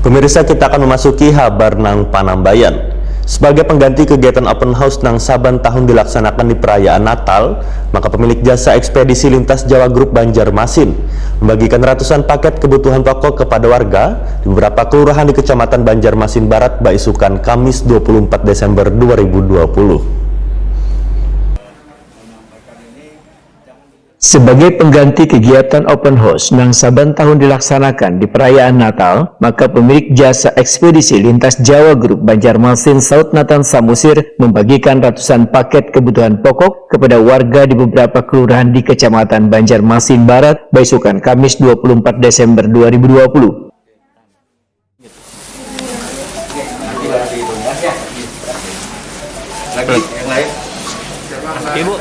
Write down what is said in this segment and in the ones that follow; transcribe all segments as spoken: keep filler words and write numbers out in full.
Pemirsa, kita akan memasuki habar nang panambayan. Sebagai pengganti kegiatan open house nang saban tahun dilaksanakan di perayaan Natal, maka pemilik jasa ekspedisi lintas Jawa Group Banjarmasin membagikan ratusan paket kebutuhan pokok kepada warga di beberapa kelurahan di Kecamatan Banjarmasin Barat baisukan Kamis dua puluh empat Desember dua ribu dua puluh. Sebagai pengganti kegiatan open house nang saban tahun dilaksanakan di perayaan Natal, maka pemilik jasa ekspedisi lintas Jawa Group Banjarmasin Saud Nathan Samosir membagikan ratusan paket kebutuhan pokok kepada warga di beberapa kelurahan di Kecamatan Banjarmasin Barat baisukan Kamis dua puluh empat Desember dua ribu dua puluh. Lagi yang lain. Ibu.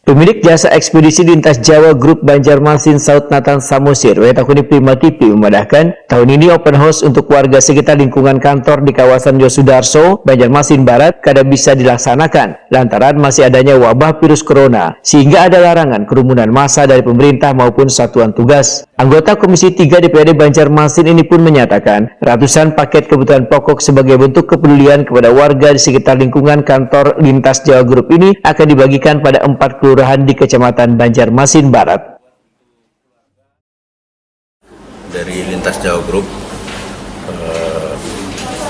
Pemilik jasa ekspedisi lintas Jawa Group Banjarmasin Saud Nathan Samosir W Takuni Prima T V memadahkan, tahun ini open house untuk warga sekitar lingkungan kantor di kawasan Yosudarso, Banjarmasin Barat, kada bisa dilaksanakan lantaran masih adanya wabah virus corona, sehingga ada larangan kerumunan massa dari pemerintah maupun satuan tugas. Anggota Komisi tiga D P R D Banjarmasin ini pun menyatakan, ratusan paket kebutuhan pokok sebagai bentuk kepedulian kepada warga di sekitar lingkungan kantor Lintas Jawa Group ini akan dibagikan pada empat kelurahan di Kecamatan Banjarmasin Barat. Dari Lintas Jawa Group, eh,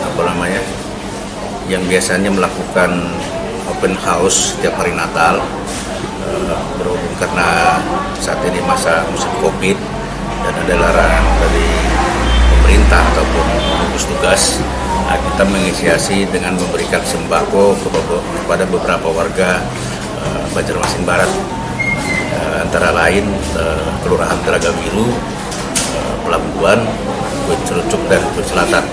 apa namanya, yang biasanya melakukan open house setiap hari Natal, eh, berhubung karena saat ini masa musim covid dan ada larangan dari pemerintah ataupun gugus tugas, nah, kita menginisiasi dengan memberikan sembako kepada beberapa warga, eh, Banjarmasin Barat. Eh, antara lain, eh, Kelurahan Telaga Biru, eh, Pelambuan, Kuit Cerucuk, dan Kuit Selatan.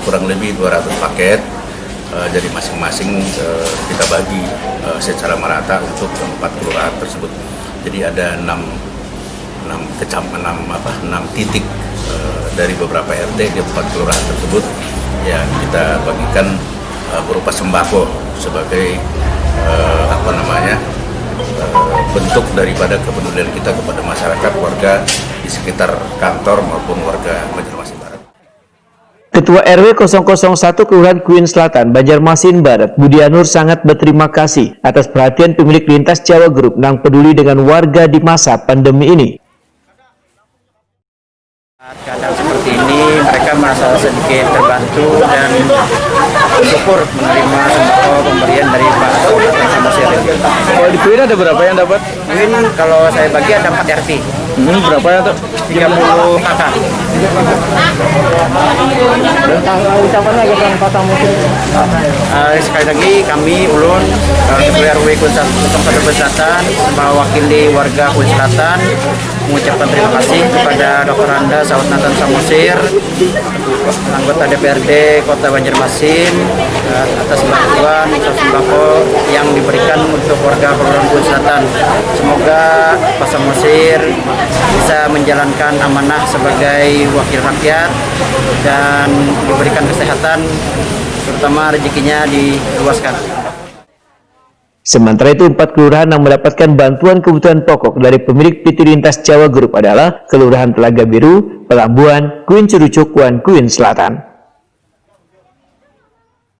Kurang lebih dua ratus paket, eh, jadi masing-masing, eh, kita bagi, eh, secara merata untuk empat kelurahan tersebut. Jadi ada enam, enam kecam-, enam apa, enam titik, eh, dari beberapa R T di empat kelurahan tersebut yang kita bagikan, eh, berupa sembako sebagai, eh, apa namanya, eh, bentuk daripada kepedulian kita kepada masyarakat, warga di sekitar kantor maupun warga Banjarmasin Barat. Ketua R W kosong kosong satu Kelurahan Kuin Selatan, Banjarmasin Barat, Budi Anur sangat berterima kasih atas perhatian pemilik Lintas Jawa Group nang peduli dengan warga di masa pandemi ini. Keadaan seperti ini, mereka merasa sedikit terbantu dan bersyukur menerima sembako pemberian dari Pak Kabupaten Samosir. Kalau di Kuin ada berapa yang dapat? Mungkin kalau saya bagi ada empat R T. Hmm, berapa ya tuh? Tiga puluh K K. Dan ucapannya agar kurang patah mungkin. Uh, sekali lagi kami ulun uh, Ketua R W Kunsat Kota Selatan mewakili warga Kunsat Selatan mengucapkan terima kasih kepada Dokter Anda Saud Nathan Samosir, anggota D P R D Kota Banjarmasin, eh, atas bantuan sembako yang diberikan untuk warga Kelurahan Bun Selatan. Semoga Pak Samosir bisa menjalankan amanah sebagai wakil rakyat dan diberikan kesehatan, terutama rezekinya diluaskan. Sementara itu, empat kelurahan yang mendapatkan bantuan kebutuhan pokok dari pemilik P T Lintas Jawa Group adalah Kelurahan Telaga Biru, Pelambuan, Kuin Curucuk, wan Kuin Selatan.